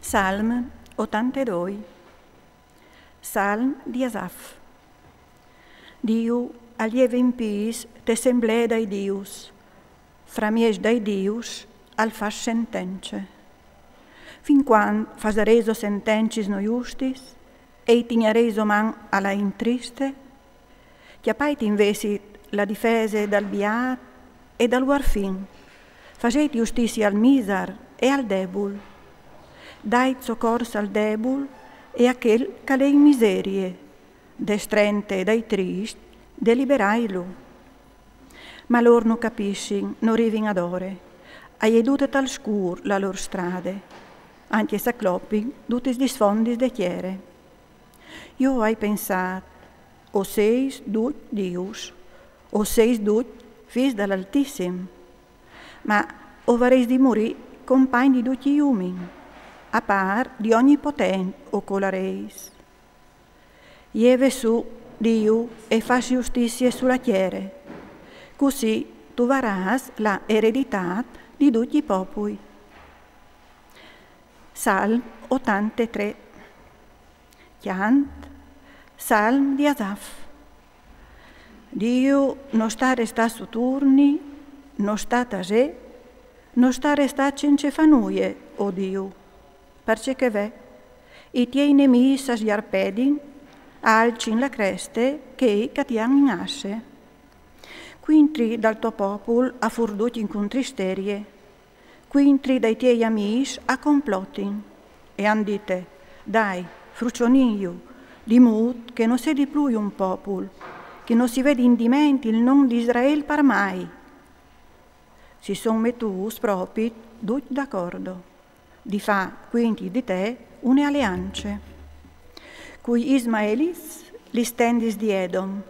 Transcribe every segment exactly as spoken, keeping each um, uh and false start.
Salm otantedoi. Salm di Asaf. Diu al jeve in pîts te semblée dai dius, framieç dai dius al fâs sentence. Fin cuant fasarêso sentencis no justis e i tignaréso man a la int triste? Cjapait invezit la difese dal biât e dal uarfin. Fasêt justizie al misar e al debul. Dait socors al debul e a chel che al è in miserie. Destrente dai trist, deliberaitlu. Ma lôr no capissin, no rivin adore. E je dute tal scûr la lôr strade. Ancje se a clopin dutis lis fondis de tiere. Jo o ai pensât: o sês ducj dius, o sês ducj fîs dal Altissim. Ma o varês di murî compagn di ducj i umin, a pâr di Ognipotent o colarês. Jeve sù, Diu, e fâs justizie su la tiere. Cussì tu varâs la ereditât di ducj i popui. Salm otantetrê. Cjant, salm di Asaf. Diu no sta restâ su turni, no sta tasê, no sta restâ cence fâ nuie, o Diu, parcè che ve, i tiei nemîs a sjarpedin, a alcin la creste chei che ti àn in asse. Cuintri dal to popul a fûr ducj in cuntristerie. Cuintri dai tiei amîs a complotin e a àn dite: dai, frucionìnju, di mût che no sedi plui un popul, che no si vedi indiment il non di Israel par mai. Si son metûts propit ducj d'acordo di fâ cuintri di te une aleance. Cui ismaelits lis tendis di Edom,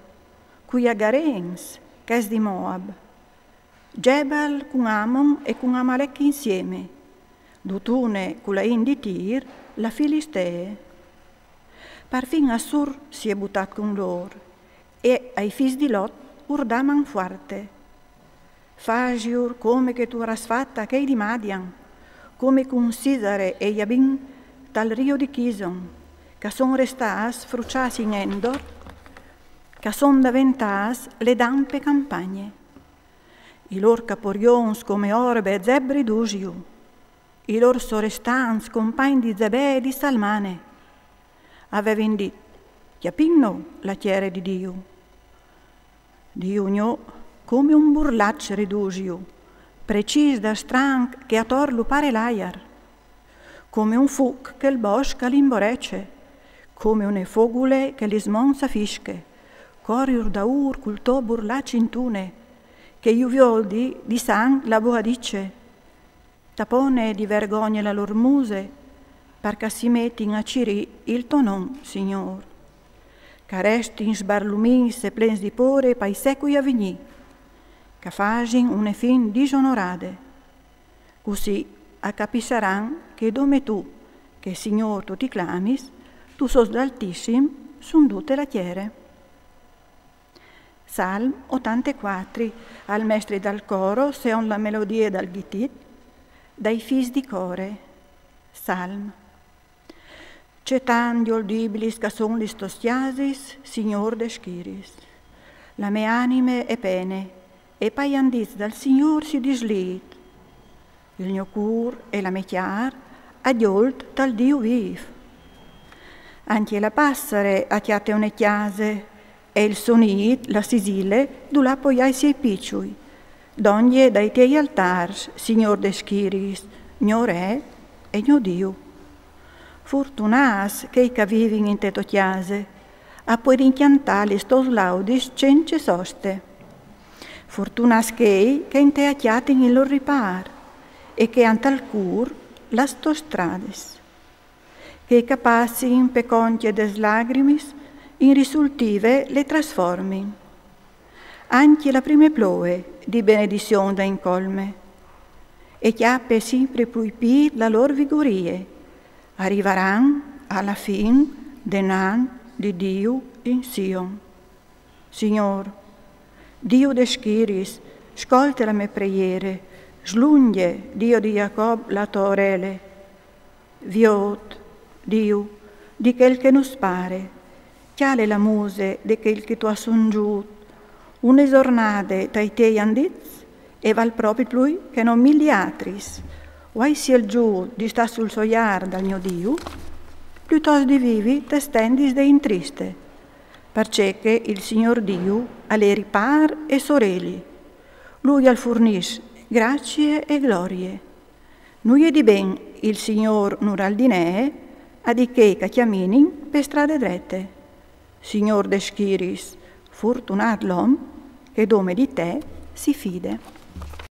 cui agarens chês di Moab, Gebal cun Amon e cun Amalec insiemi, dutune cu la int di Tir, la Filistee. Parfin Assur si è butât cun lôr, e ai fîs di Lot ur da man fuarte. Fasiur come che tu arâs fat a chei di Madian, come cun Sisare e Jabin tal rio di Chison, che a son restâts fruçâts in Endor, che a son deventâts le dampe campagne. I lôr caporions come orbe e zebri d'usiu, i lôr sorestants compagn di Zebè e di Salmane. A vevin dit: cjapìn no la tiere di Diu. Diu gno, come un burlaç ridusiu, precîs dal stranc che ator lu pare l'aiar, come un fuc che il bosc al imborece, come une fogule che lis monts a fische, coriur daûr cul to burlaç intune, che ju violdi di sanc la boadice. Tapone di vergogne la lôr muse, par che si metin a cirî il to non, Signôr. Che a restin sbarlumîts e plens di pôre pai secui a vignî, che a fasin une fin disonorade. Cussì a capissaran che dome tu, che Signôr tu ti clamis, tu sos d'Altissim sun dute la tiere. Salm otantecuatri. Al mestri dal coro, seont la melodie dal ghitit, dai fîs di Core. Salm. Ce tant joldibilis che a son lis tôs cjasis, Signôr des schiris. La mê anime e pene, e pai andîts dal Signôr si dislît. Il gno cûr e la mê cjar a gjolt tal Diu vîf. Ancje la passare a cjate une cjase, e il so nît la sisile dulà poiâ i siei piçui, dongje dai tiei altârs, Signôr des schiris, gno Re e gno Diu. Fortunâts chei che a vivin inte tô cjase, a puedin cjantâ lis tôs laudis cence soste. Fortunâts chei che in te a cjatin il lôr ripâr e che a àn tal cûr las tôs stradis. Chei che a passin pe concje des lagrimis in risultive le trasformin. Ancje la prime ploe di benedizion da in colme. E cjape simpri plui pît la lôr vigorie, a rivaran a la fin denant di Diu in Sion. Signôr, Diu des schiris, scolte la mê preiere, slungje, Diu di Jacob, la tô orele. Viôt, Diu, di chel che nus pare, cjale la muse de chel che tu âs ungût, une zornade tai tiei andits e val propit plui che no mil atris. O ai sielzût di stâ sul soiâr dal gno Diu, pluitost di vivi tes tendis de intriste, parcè che il Signôr Diu al è ripâr e soreli. Lui al furnìs gracie e glorie. Nuie di ben il Signôr nus al dinee a di chei che a cjaminin pe strade drete. Signôr des schiriis, fortunât l'om che dome di te si fide.